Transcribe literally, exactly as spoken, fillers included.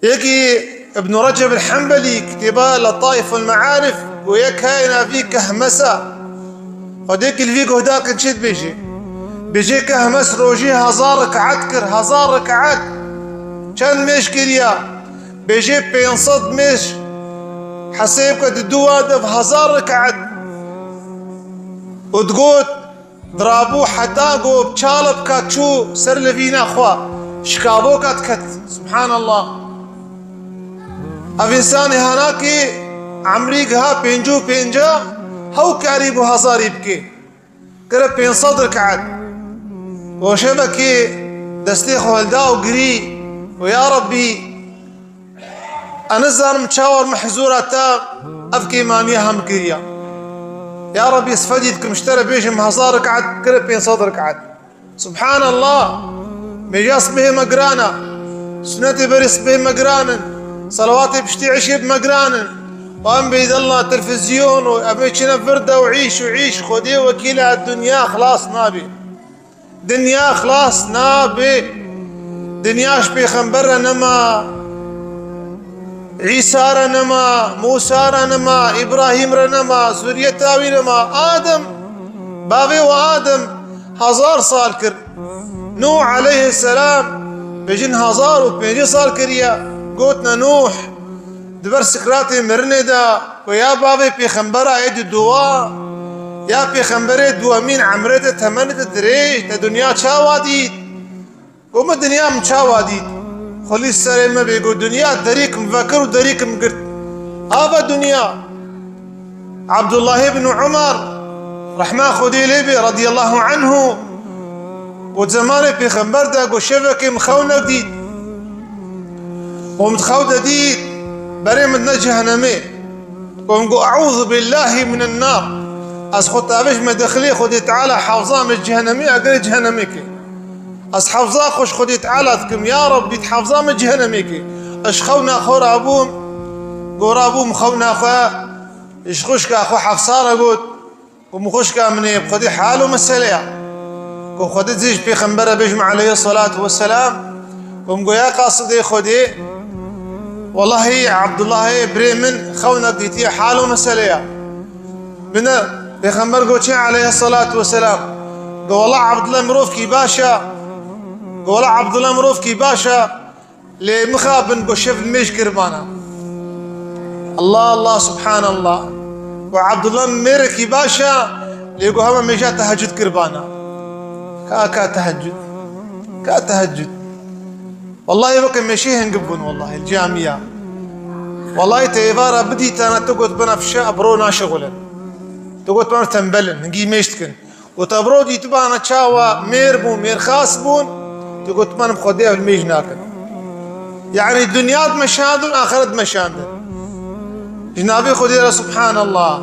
Yekî Ibn Receb el-Hembelî, kitêba Letaif el-Mearif, û yek heye navî Kehmesa. Xwedê ki li vî guhdakin çi dibêje? Bêje Kehmes rojî hezar rikaet kir, hezar rikaet. Çend mêj kiriya? Bêje pênc sed mêj. Hesêb ke di dua de bi hezar rikaet. Û digot, dirabû heta ku çale bika çû ser levîna xwe, şikabo ka diket. Subhanallah. Ev însanê hanakê emrî giha pêncî û pênca, hew karî bû hezarî bike. Kire pênc sed rikaet. Û şevekê destê xwe hilda û girî û ya Rebbî, ez nizanim çawa me hizûra te ev kêmaniya hem kiriya. Ya Rebbî, ez fedî dikim ji te re bêjim hezar rikaet, kire pênc sed rikaet. Subhanallah. Mêja sibehê me giran e. Sunetê berê sibehê me giran in. Selawatê piştî eşê me giran in. Û em bêdella televîzyon û em ê çine vir de û îş û îş. Xwedê wekîl e, dinya xilas nabe. Dinya xilas nabe. Dinya ji pêxember re nema. Îsa re nema, Mûsa re nema, Îbrahîm re nema, zuriyeta wî nema. Adem, bavê we Adem hezar sal kir. Nûh aleyhisselam bêjin hezar û pêncî sal kiriye. Gotine Nûh di ber sikratê mirinê de ku ya bavê pêxembera yê di dua, ya pêxemberê duwemîn emrê te temenê te dirêj, te dinya çawa dît? Got, min dinya min çawa dît? Xwelî serê me bê, got, dinya derîk min vekir û derîk min girt. Ava dinya. Abdullah ibn Umar, rehma Xwedê lê bê, radiyallahu anhu, got, zemanê pêxember de, got, şevekê min xewnek dît. Got, min xew de dît, berê min ne cehennemê. Got, min got, "Eûzu billahi minen nar." Ez xwe tavêj me dexilê Xwedê Teala hefza me cehennemê, eger cehennemê ke. Ez hefza xwe ji Xwedê Teala dikim, ya Rebbî, di hefza min cehenemê kê. Ez ji xewna xwe rabûm, go rabûm xewna xwe, ji xwişka xwe Hefsa re got, go min xwişka min ê, bi Xwedê hal û meseleya. Go Xwedê dizê ji pêxembere bêjim aleyhi salatu vesselam, go min go ya qasidê Xwedê, wellahî Abdullahê birê min xewnek dîtiye hal û meseleya. Bine, Pêxember got çi aleyhissalatu vesselam? Go, "Wela Abdullah mirovkî baş e." Go, "Wela Abdullah mirovkî baş e. Lê mixabin go şev li mêj kirbana." Allah Allah, subhanallah. Go, "Abdullah mêrekî baş e. Lê go hema mêja teheccud kirbana." Ka, ka teheccud. Ka teheccud. Wellahî weke mêşê hingib bûn, wellahî, li camiya. Wellahî te êvara bidîtana, tu got bana fişe, ebro naşixulin. Tu got bana tembelin, hingî mêş dikin. Got ebro dîtibana çawa mêr bûn, mêrxas bûn, tu got bana bi Xwedê ev mêj nakin. Yani dinya dimeşandin, axiret dimeşandin. Ji navê Xwedê re subhanallah.